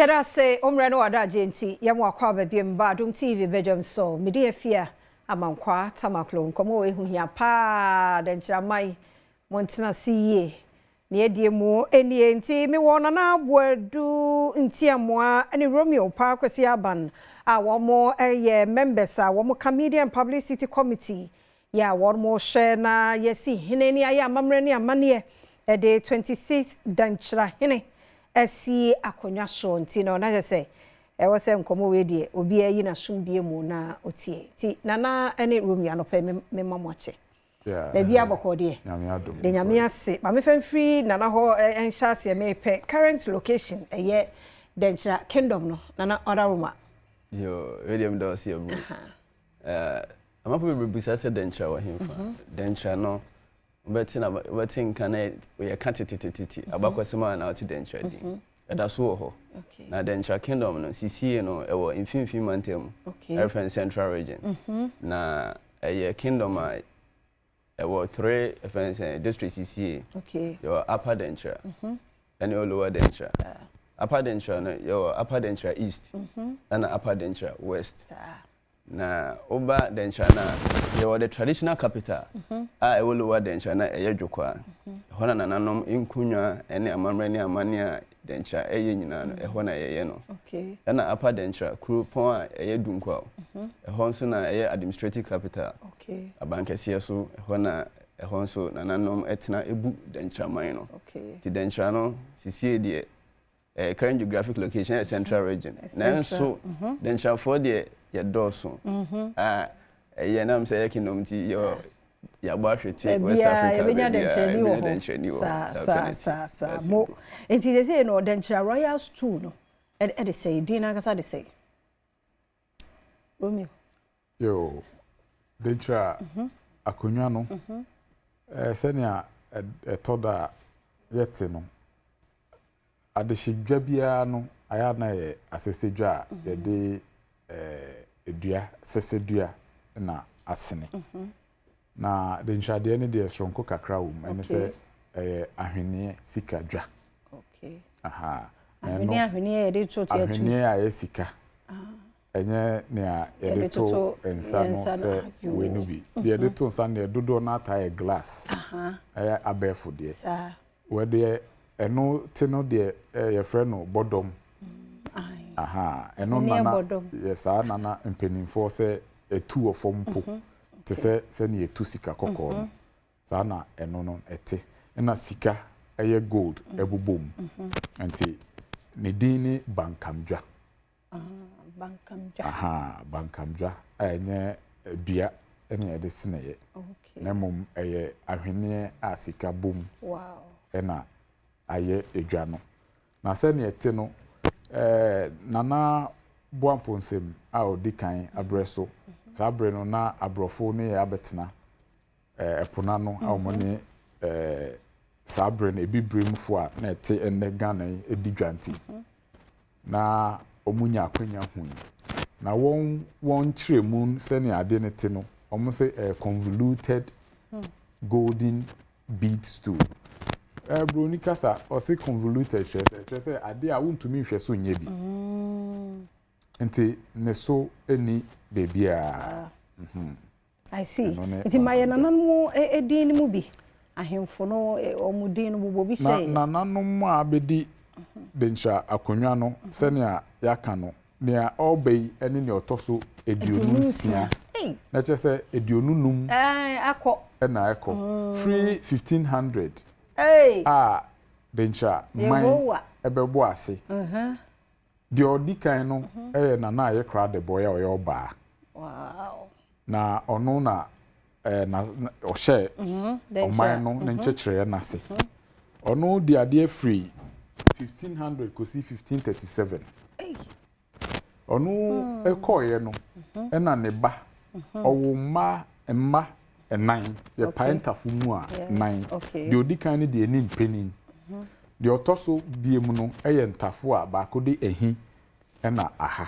Yɛda ase ommerɛ no wadagye nti yɛmo akɔ aba biom ba Adom TV badwam so. Mede Afia Amankwaa Tamaklo. Nkɔmmɔ wɔ ɛho hia paa. Dɛnkyerɛman montena ase yie. Ne adie mu nie nti mewɔ Nana Boadu Ntiamoa ne Romeo Paa Kwasi Aban a wɔn yɛ members a wɔn ka Media and Publicity Committee yɛ a wɔn hwɛ na yɛsi hene ne ayɛ amammerɛ ne amanneɛ ɛde 26th Dankyerɛhene asi akonnwa so. Nti no na kyerɛ sɛ ɛwɔ sɛ nkɔmmɔ wei deɛ obiara yi n'asomdie mu na otie. Nti Nana ne Romeo, anɔpɛ mema mo akye. Baabi abɔkɔ deɛ de Nyame ase. Maame fɛmfiri Nana hɔ nhyɛ aseɛ. Mepɛ current location, ɛyɛ Dɛnkyerɛ Kingdom no, Nana Ɔdaroma. Yo, wedeɛ meda ɔse aburo. Amafo bebree bisa sɛ Dɛnkyerɛ wɔ hemfa. Dɛnkyerɛ no, wobɛte na wobɛte nka na yɛka tetetetete abakɔsɛm a na wote Dɛnkyerɛ din. Ɛda so wɔ hɔ. Na Dɛnkyerɛ Kingdom no, sisie no ɛwɔ Mfimfini Mantam mu. Ɛfrɛ no Central Region. Na ɛyɛ kingdom a ɛwɔ three ɛfrɛ no sɛ district sisie. Yɛwɔ Upper Dɛnkyerɛ ɛne ɛwɔ Lower Dɛnkyerɛ. Upper Dɛnkyerɛ no, yɛwɔ Upper Dɛnkyerɛ East ɛna Upper Dɛnkyerɛ West. Na woba Dɛnkyerɛ no a, yɛwɔ the traditional capital a ɛwɔ Lower Dɛnkyerɛ na ɛyɛ Dwokwaa. Ɛhɔ na nananom nkonnwa ne amammerɛ ne amanneɛ a Dɛnkyerɛ ɛyɛ nyinaa no, ɛhɔ na yɛyɛ no. Ɛna Upper Dɛnkyerɛ, kuropɔn a ɛyɛ Dunkwaw, ɛhɔ nso na ɛyɛ administrative capital. Abankɛseɛ so, ɛhɔ na ɛhɔ nso nananom ɛtena ebu Dɛnkyerɛman no. Nti Dɛnkyerɛ no sisie deɛ, current geographic location yɛ Central Region. Nanso Dɛnkyerɛfoɔ deɛ, yɛdɔɔso a ɛyɛ nam sɛ ɛyɛ kingdom nti yɛ yɛabɔ ahwete West Africa. Baabiara baabiara dɛnkyerɛni wɔ yɛbɛnya hɔ. Dɛnkyerɛni wɔ hɔ. Saa saa saa saa mo. Nti sɛ sɛ no Dɛnkyerɛ royal stool no ɛde sɛ din ankasa de sɛ, Romeo? Yo, Denkyira akonnwa no, sɛnea ɛtɔ da a yɛte no, adehyedwa biara no ayɛ na yɛ asɛsɛdwa a yɛde dua sɛsɛdua na asene. Na denkyiradeɛ no deɛ, soronko kakra wɔ mu, ɛne sɛ ɛyɛ ahwenneɛ sika dwa. Aha. Na ahwenneɛ, ahwenneɛ yɛde to to atu. Ahwenneɛ a ɛyɛ sika. Ɛnyɛ nea yɛde yɛde to toto nsa no yɛn nsa no, sɛ ayo. Wei no bi. Deɛ yɛde to nsa no deɛ, dodoɔ no ata yɛ glass. Ɛyɛ abɛɛfo deɛ. Wɔdeɛ ɛno te no deɛ, yɛfrɛ no bɔdɔm. Aha, ɛno Ahwenneɛ nana bɔdɔm. Yɛ saa nana mpanimfoɔ sɛ ɛtu wɔ fam mpo te sɛ sɛnea yɛtu sika kɔkɔɔ no, saa na ɛno no ɛte. Ɛna sika ɛyɛ gold ɛbobɔ mu, nti ne din ne bankamdwa. Bankamdwa. Aha, bankamdwa a ɛnyɛ dua ɛna yɛde seneɛ, na mmom ɛyɛ ahwenneɛ a sika bom ɛna ayɛ edwa no. Na sɛnea ɛte no, Nana Boamponsem a ɔdi kan abrɛ so, saa berɛ no na aborɔfo ne yɛ abɛtena ɛpo n'ano a wɔn ne saa berɛ no ebibiremfoɔ a na ɛte ɛnnɛ Ghana yi di dwa, nti na wɔn nya akonnwa hui na wɔn kyerɛ mu sɛnea ade no te no, wɔn sɛ ɛyɛ convoluted golden bead stool. Broni kasa ɔsɛ convoluted kyerɛ sɛ ade a wontumi nhwɛ so nyɛ bi, nti ne so ni beebiara. I see. Ɛno ne Nti ma yɛ nananom edin no mu bi, ahemfo no, wɔn din no bobɔ bi na hyɛ yɛ. Nananom a abɛdi Denkyira akonnwa no, sɛnea yɛaka no, nea ɔreba yi ne nea ɔtɔ so 26. Ei! Na kyerɛ sɛ 25 Akɔ. Ɛna ɛkɔ firi 1500 Ei! a Denkyira man Yehowa. ɛbɛbɔ ase. Deɛ ɔdi kan no yɛ Nana a yɛkora Adebɔe a ɔyɛ ɔbaa. Na ɔno na na ɔhyɛ ɔman no ne nkyɛkyerɛeɛ n'ase. Ɔno di adeɛ firi 1500 kɔsi 1537. Ei! Ɔno kɔɔeɛ no, ɛna ne ba ɔwo mma ɛnan, yɛpae ntafo mu a nan. Deɛ ɔdi kan no deɛ ne mpanin, deɛ ɔtɔ so biem no yɛ ntafo a baako de ahi ɛna aha.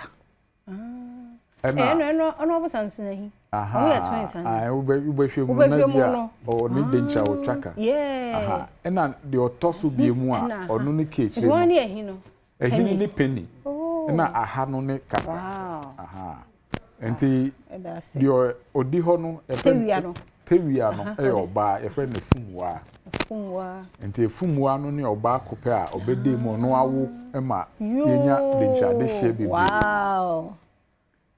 Ɛna ɛno ɔno ɔbosan ahi. Ɔmo yɛ twins ana? Aha, wobɛhwɛ mu na Wobɛhwɛ mu bi a no. ɔwɔ ne denkyɛ a ɔtwa ka. Aha, ɛna deɛ ɔtɔ so biem a Ɛna aha. ɔno ne ka Nti akyire wɔn no ne ahi no. Ahini ne penny. Ɛna aha no ne kakra. Aha. Nti deɛ ɔdi hɔ no yɛfrɛ no Tewia no yɛ ɔbaa yɛfrɛ no Efumwa. Nti Efumwa no ne ɔbaa ko pɛ a ɔbɛda mu ɔno awo ma yɛnya denkyɛ adehyeɛ bebree. Wow.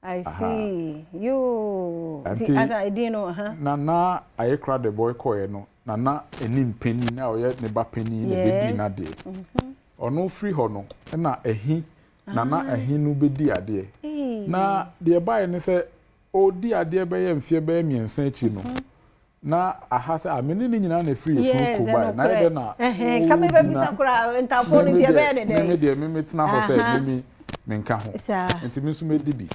I see. Yoo. Nti asa edin no aha. Nana Ayekora the boy kɔɛ no Nana Anim panin a ɔyɛ ne ba panin na ɛbɛdii n'adeɛ. Ɔno firi hɔ no na Ahi Nana Ahi no bɛdii adeɛ. Na deɛ ɛbaeɛ ne sɛ ɔredi adeɛ bɛyɛ mfeɛ bɛyɛ mmiɛnsa akyi no na aha sɛ ah me ne ne nyinaa na ɛfiri yɛfunu kuo baeɛ na ayɛ dɛ na ɔredi na me deɛ me metena hɔ sɛ me menka ho nti me nso mɛdi bi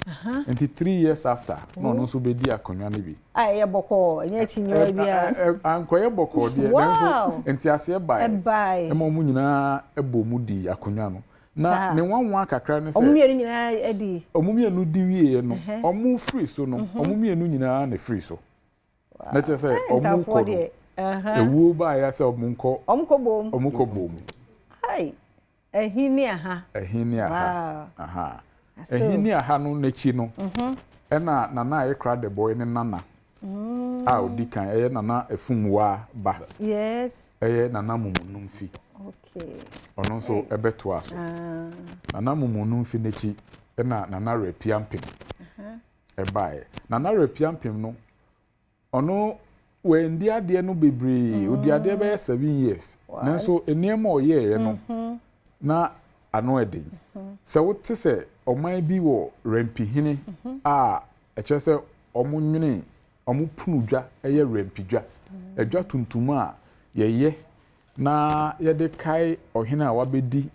nti 3 years after na ɔno nso bɛdi akonnwa no bi. A ɛyɛ bɔkɔɔ ɛnyɛ akyinnyewa biara. Ankɔyɛ bɔkɔɔ deɛ nanso nteaseɛ baeɛ ɛma wɔn nyinaa bɔ mu dii akonnwa no. Na ne nwanwa kakra ne sɛ. Wɔn mmienu nyinaa di. Wɔn mmienu di wieɛ no wɔn firi so no wɔn mmienu nyinaa na firi so. Na kyerɛ sɛ wɔn kɔ no ewuo baeɛ sɛ wɔn nkɔ. Wɔn kɔ bom. Wɔn kɔ bom. Ɛhi ne aha. Ɛhi ne aha. Ɛhi ne aha no n'akyi no ɛna Nana Ayekora the boy ne nana a odi kan ɛyɛ Nana Efumwa ba. Yes. Ɛyɛ Nana Mumunumfi. Okay. Ɔno nso ɛbɛtoa so. Nana Mumunumfi n'akyi ɛna Nana Repiampem ɛbaeɛ. Nana Repiampem no ɔno wandi adeɛ no bebree odi adeɛ bɛyɛ 7 years nanso nneɛma a ɔyɛeɛ no na ano ɛden. Sɛ wote sɛ ɔman bi wɔ rɛmpihene a ɛkyerɛ sɛ ɔmo nwene ɔmo pono dwa ɛyɛ rɛmpidwa ɛdwa tuntum a yɛyɛ na yɛde kae ɔhene a wabɛdi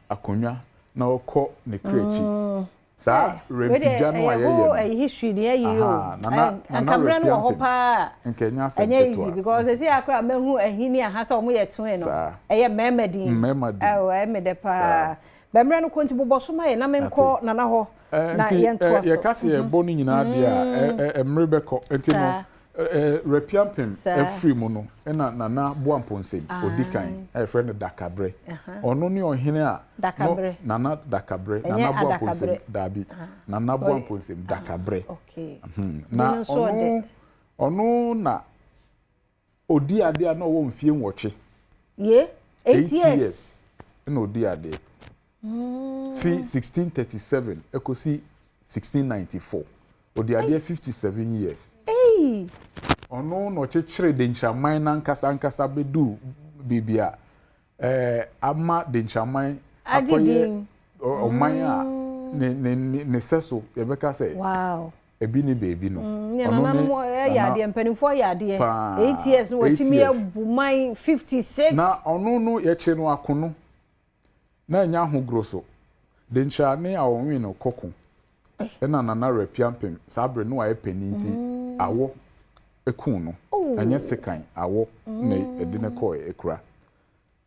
akonnwa na ɔkɔ ne kra akyi saa rɛmpidwa no a yɛyɛ no ɛyɛ history ni ɛyɛ o nka mmerɛ no wɔ hɔ paa nka ɛnyɛ asɛm ɛnyɛ easy because esi akora mɛhu ɛhi ni aha sɛ ɔmo yɛ twin no ɛyɛ mmarima din mmarima din ɛwɔ ɛmɛ dɛ paa bɛmmerɛ no kɔ nti bobɔ so ma yɛ na menkɔ Nana hɔ na yɛntoa so. Yɛka sɛ yɛbɔ no nyinaa deɛ a mmere bɛkɔ nti no Repiampem afiri mu no ɛna Nana Boamponsem odi kan a yɛfrɛ no Dakabrɛ. Ɔno ne ɔhene a Nana Dakabrɛ, Nana Boamponsem daabi, Nana Boamponsem Dakabrɛ. Na ɔno na odi adeɛ a na ɔwɔ mfie 8. Ye 8 years. Ɛna odi adeɛ. Fi 1637 ɛkɔsi 1694 odi adeɛ 57 years. Ɔno na ɔkyekyere Denkyiraman n'ankasa ankasa bɛdu beebi a ama Denkyiraman akɔyɛ ɔman a ne sɛ so yɛbɛka sɛ ebi ne beebi no. Ɔno ne yɛ adeɛ mpanimfoɔ yɛ adeɛ 8 years no wɔtumi abu man 56. Na ɔno no yɛkye no akono na ɛnyɛ ahogoro so Denkyira ne awɔnwen no kɔko ɛna Nana Repiampem saa abere no ayɛ panin nti awɔ ekun no ɛnyɛ sekan awɔ na ɛde ne kɔɔ ekura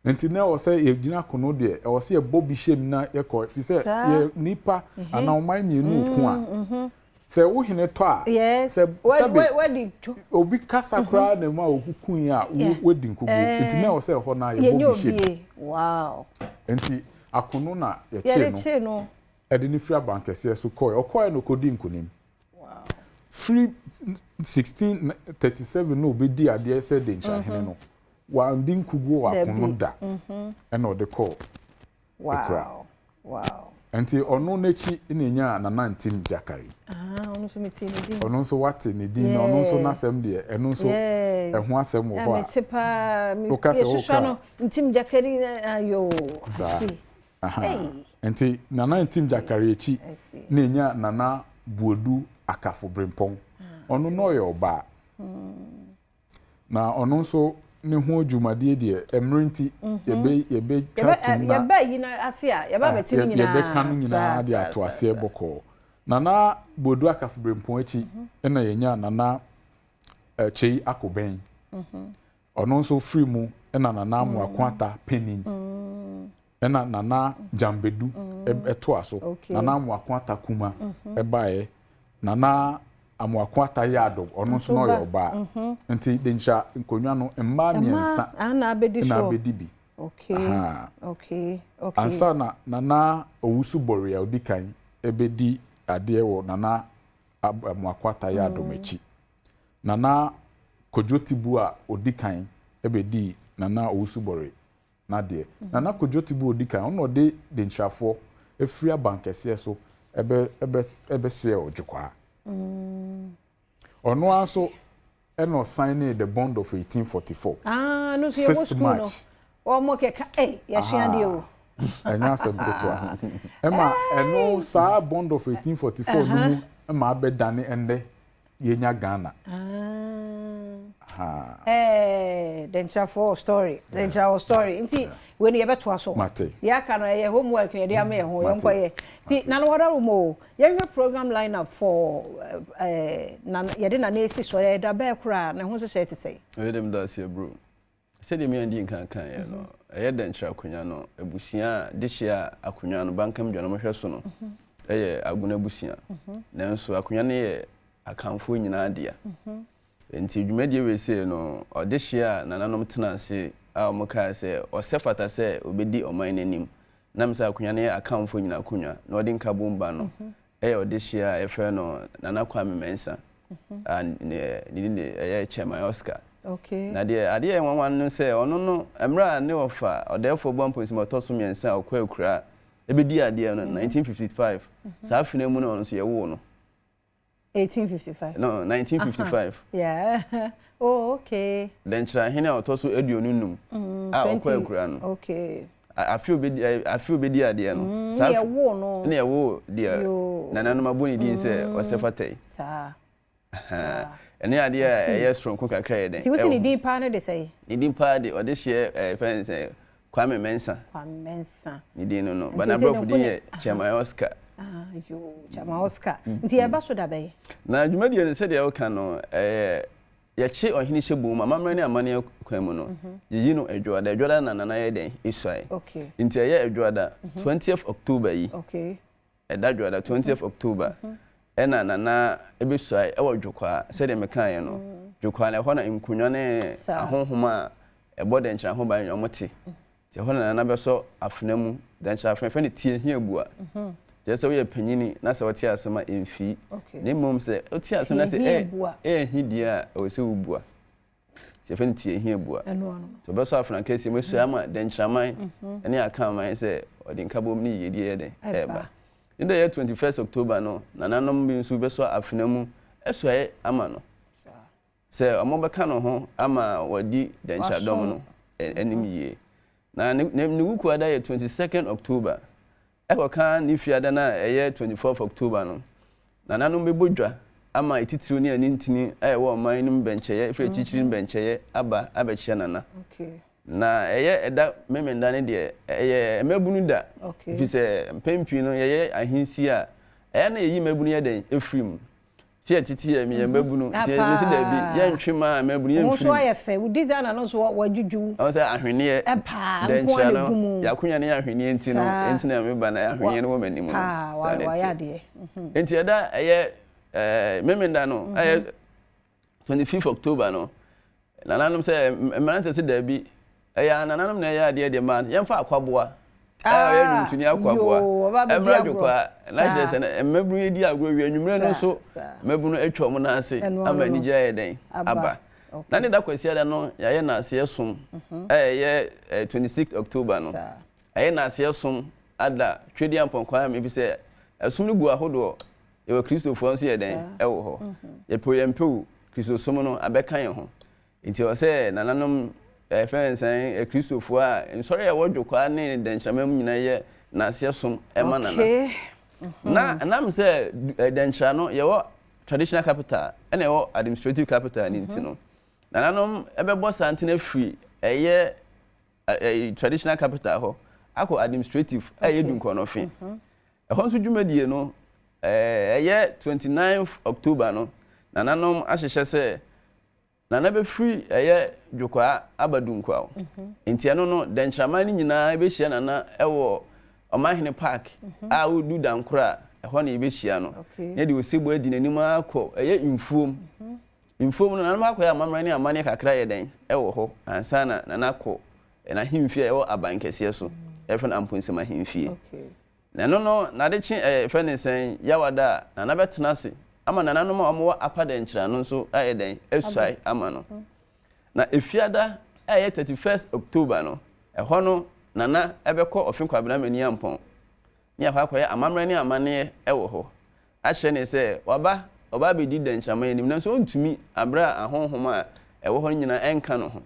nti na ɛwɔ sɛ yɛgyina kono deɛ ɛwɔ sɛ yɛbɔ bi hyɛ mu na yɛkɔ fi sɛ yɛ nipa anaa ɔman mmienu ko a sɛ wo hene tɔ a sɛ sɛbi obi kasa koraa na mu a okuku yi a wadi nkuguo nti na ɛwɔ sɛ ɛhɔ na yɛbɔ bi hyɛ mu nti akono na yɛkyee no ɛde ne firi abankɛseɛ so kɔɛ ɔkɔɛ no kɔdi nkunim firi 1637 na obɛdi adeɛ sɛ Denkyirahene no wandi nkuguo wɔ akono da ɛna ɔde kɔɔ ekura nti ɔno n'akyi na enya Nana Ntim Gyakari. Ɔno nso wate ne din na ɔno nso n'asɛm deɛ ɛno nso ɛho asɛm wɔ hɔ a woka sɛ woka Ntim Gyakari ayo. Saa nti Nana Ntim Gyakari akyi na enya Nana Buodu Akafo Brempɔn. Ɔno na ɔyɛ ɔbaa na ɔno nso ne ho dwumadie deɛ mmerɛ nti yɛbɛtwa tum na yɛbɛ yi na ase a yɛbɛ abɛti ne nyinaa. Yɛbɛka no nyinaa de ato aseɛ bɔkɔɔ. Nana Bodu Akafo Brempɔn akyi ɛna yɛnya Nana Kyei Akobɛn. Ɔno nso firi mu ɛna Nana Amoako Ata panin ɛna Nana Gyambedu ɛtoa so. Nana Amoako Ata Kuma ɛbaeɛ. Nana Amoako Ata yɛ adom ɔno nso na ɔyɛ ɔbaa nti Denkyira nkonnwa no mmaa mmiɛnsa na abɛdi bi. Okay. Ahaa. Okay. Okay. Ansa na Nana Owusu Bɔre a odi kan bɛdi adeɛ wɔ Nana Amoako Atta Yiadom akyi. Nana Kojo Tibu a odi kan bɛdii Nana Owusu Bɔre n'adeɛ. Nana Kojo Tibu a odi kan, ɔno na ɔde Denkyirafoɔ firi Abankɛseɛ so bɛ bɛ bɛsoɛɛ Ɔdwokwaa. Ɔno ara nso na ɔsaenee The Bond of 1844, Ah, no so yɛwɔ 6th school no. March. Wɔn keka, ei, yɛsua adeɛ o. Ahaa, ɛnyɛ asɛm ketewa. Ɛma ɛno saa Bond of 1844 no mu ma abɛdane ɛnnɛ yɛnya Ghana. Ah. Eh, Denkyirafoɔ story, Denkyira story. Nti, wei no yɛbɛtoa so. Mate. Deɛ aka no ɛyɛ homework na yɛde ama yɛn ho, Mate. yɛnkɔyɛ. Nti, Nana Wadarum o, yɛnhwɛ program line up for eh, Nana, yɛde Nana esi so, ɛda bɛɛ koraa, ne ho nhyehyɛe te sɛn? Ɛyɛ dɛ meda ase aburo. Sɛdeɛ me andi nkan kaeɛ no, ɛyɛ Dɛnkyerɛ akonnwa no abusua a dehyeɛ a akonnwa no Bankam dwa no wɔhwɛ so no yɛ Agona abusua. Nanso akonnwa no yɛ Akanfoɔ nyinaa dea. Enti dwumadie wei sei no, ɔdehyeɛ a nananom tena ase a wɔkaa sɛ ɔsɛ fata sɛ ɔbɛdi ɔman no anim nam sɛ akonnwa no yɛ Akanfoɔ nyinaa akonnwa na ɔde nkabom ba no yɛ ɔdehyeɛ a yɛfrɛ no Nana Kwame Mensah a ne din de ɛyɛ Chairman Oscar. Na deɛ adeɛ a ɛyɛ nwanwa no sɛ ɔno no mmerɛ a ne wɔfa ɔdɛɛfoɔ Boampong ɔtɔ so mmiɛnsa a ɔkɔ akuraa ɛbɛdi adeɛ no 1955 saa afe no mu na ɔno nso yɛwoo no. 1855. No, 1955. Yeah. Oh, okay. Dɛnkyerɛahene a ɔtɔ so 25 a ɔkɔ akura no. Okay. Afe obedi afe obedi adeɛ no. Saa ne ɛwoo no. Ne ɛwoo deɛ nananom abɔ ne din sɛ ɔsɛ fata yi. Saa. Ɛne adeɛ a ɛyɛ soronko kakra yɛ dɛn. Nti wosi ne din paa no de sɛn? Ne din paa de ɔde hyɛ ɛɛ fɛn sɛ Kwame Mensah. Kwame Mensah. Ne din no no. Ba n'aborɔfo din yɛ Chairman Oscar. Ah, yoo, Chairman Oscar. Nti yɛba so da bɛn? Na dwumadie no sɛdeɛ woka no, ɛyɛ yɛkye ɔhene hyɛ bom amammerɛ ne amanneɛ kwan mu no, yɛyi no Adwoada. Adwoada na Nana yɛ dɛn? Esuae. Nti ɛyɛ Adwoada, 20th October yi. Ɛda Dwoada, 20th October, ɛna Nana bɛsuae ɛwɔ Dwokwaa, sɛdeɛ mekaeɛ no. Dwokwaa no, ɛhɔ na nkonnwa ne ahonhom a ɛbɔ dɛnkyerɛ ho ban wɔn te. Nti ɛhɔ na Nana bɛsɔ afena mu. Dɛnkyerɛ afena, yɛfrɛ no tiahiabua. Kyerɛ sɛ woyɛ panyini na sɛ wote asɛm a, ɛmfii. Na mmom sɛ wote asɛm na sɛ ɛnhi deɛ a, ɛwɔ sɛ wobua. Nti yɛfrɛ no tiahiabua. Nti ɔbɛsɔ afena kɛseɛ mu asua ama dɛnkyerɛman ne akanman sɛ ɔde nkabom ne yiyedie yɛ dɛn? Ɛreba. Ne da yɛ 21st October no, nananom bi nso bɛsɔ afena mu asuae ama no sɛ wɔbɛka ne ho ama wɔadi dɛnkyerɛdɔm no anim yie. Na ne ne wukuada yɛ 22nd October. Ɛkɔka ne fiada no a ɛyɛ 24th October no, nananom bɛbɔ dwa ama atitiriw ne anintini a ɛwɔ ɔman no mu bɛnkyɛeɛ firi akyirikyiri no bɛnkyɛeɛ aba abɛkyia Nana. Na ɛyɛ ɛda Memenda no deɛ, ɛyɛ mmabunu da. Ɛfiri sɛ mpɛn pii no yɛyɛ ahensie a, ɛyɛ a na yɛyi mmabunu yɛ dɛn? Ɛfiri mu. Sɛ yɛtete yɛ meyɛ mmabunu nti yɛ mese daabi yɛntwe maa mmabunu yɛmfiri mu. Wo nso ayɛ fɛ, wo designer no nso wadwudwu. Ɔhu sɛ ahweneɛ dɛnkyira no yɛakonya ne ahweneɛ nti no nti na meba na ahweneɛ no wɔ m'anim no saa na ɛteɛ. Nti ɛda ɛyɛ Memenda no ɛyɛ 25 October no Nananom sɛ mmerante sɛ daabi, ɛyɛ a nananom na ɛyɛ adeɛ deɛ ma yɛmfa akwaboa a ɔyɛ nnwomtoni akwaboa mmra dwokwaa na kyerɛ sɛ mmabunu yi di agorɔ wie anwummerɛ no nso mmabunu atwa wɔn nan ase ama anigye ayɛ dɛn aba. Na ne da Kwasiada no yɛayɛ naaseɛ som a ɛyɛ 26 October no ɛyɛ naaseɛ som ada Twedeampɔn Kwame efisɛ ɛsom no gu ahodoɔ. Yɛwɔ Kristofoɔ nso yɛ dɛn wɔ hɔ? Yɛpɛ o yɛmpɛ o, Kristosom no abɛka yɛn ho. Nti ɛwɔ sɛ nananom ɛfɛ nsɛn Kristofoɔ a nsɔre a ɛwɔ Dwokwaa ne Dɛnkyerɛma mu nyinaa yɛ naaseɛ som ma nana. Na ɛnam sɛ Dɛnkyerɛ no yɛwɔ traditional capital ɛna ɛwɔ administrative capital no nti no, nananom ɛbɛbɔ santene afiri ɛyɛ traditional capital hɔ akɔ administrative a ɛyɛ Dunkɔnɔfe. Ɛhɔ nso dwumadie no, ɛyɛ 29 October no, nananom ahyehyɛ sɛ Nana bɛfiri ɛyɛ Dwokwaa aba Dunkwaw. Nti ɛno no, Dɛnkyerɛman no nyinaa bɛhyia Nana wɔ Ɔmanhene Park a wodu Dankoro a, ɛhɔ na yɛbɛhyia no. Na yɛde osebɔ adi n'anim ara kɔ ɛyɛ Mfuom. Mfuom no, nananom akɔyɛ amammerɛ ne amanneɛ kakra yɛ dɛn wɔ hɔ ansa na Nana akɔ. n'ahemfie a ɛwɔ aban kɛseɛ so, yɛfrɛ no Amponsem ahemfie. Na ɛno no, n'ade kye ɛɛ yɛfrɛ no sɛn, Yawada a, Nana bɛtena ase ama nananom a wɔwɔ Apa Dɛnkyerɛ no nso ayɛ dɛn, asuae ama no. Na Efiada a ɛyɛ 31st October no, ɛhɔ no Nana bɛkɔ Ɔfe Kwabena Maniampɔn ne akɔ akɔyɛ amammerɛ ne amanneɛ wɔ hɔ akyerɛ ne sɛ waba, ɔba abɛdi dɛnkyerɛman anim nanso ɔntumi aberɛ a ahonhom a ɛwɔ hɔ no nyinaa ɛnka no ho.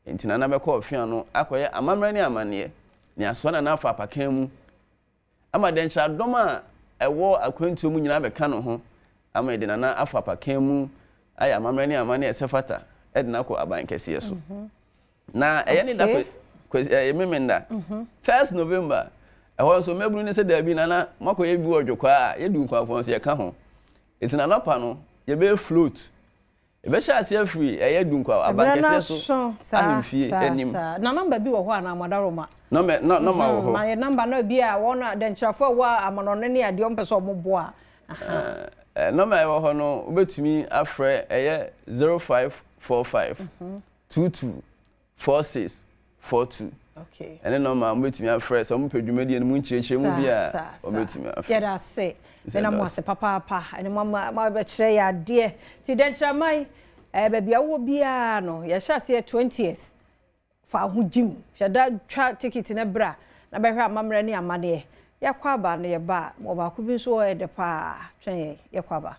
Enti Nana bɛkɔ ɔfe ano akɔyɛ amammerɛ ne amanneɛ ne asoa Nana afa apakan mu ama dɛnkyerɛadɔm a ɛwɔ akwantuo mu nyinaa abɛka ne ho ama yɛde Nana afa apakan mu ayɛ amammerɛ ne amanneɛ a ɛsɛ fata de no akɔ aban kɛseɛ so. Na ɛyɛ ne da kwasi ɛyɛ Memenda, first November, ɛhɔ nso mmabunu no sɛ daabi Nana moakɔyɛ bi wɔ Dwokwaa a yɛdu Nkwamfoɔ nso yɛka ho. Enti na anɔpa no yɛbɛyɛ float. Yɛbɛhyɛ aseɛ afiri ɛyɛ Dunkwa abankɛseɛ so ahemfie anim. Na nɔmba bi wɔ hɔ anaa Madaroma? Nɔmba nɔmba wɔ hɔ. Ma yɛ nɔmba no bi a wɔn a dɛnkyerɛfoɔ a ɛwɔ amanɔne ne adeɛ wɔn pɛ sɛ wɔn boa. Nɔmba a ɛwɔ hɔ no wobɛtumi afrɛ ɛyɛ 0545 22 4642. Ɛne nɔma a mobɛtumi afrɛ sɛ mopɛ dwumadie no mu nkyerɛkyerɛmu bi a wɔbɛtumi afrɛ. Yɛda ase. Mena mo ase papaapa. Ɛne mo ama mabɛkyerɛ yɛ adeɛ. Nti Dɛnkyerɛman, eh, baabi a wowɔ biara no, yɛhyɛ aseɛ 20th. Fa ho gyim. Hyɛ da twa tikiti no bra na bɛhwɛ amammerɛ ne amanneɛ. Yɛkɔ aba no yɛba a, mewɔ baako bi nso wɔ hɔ a ɛyɛ dɛ paa. Twɛn yɛn, yɛkɔ aba.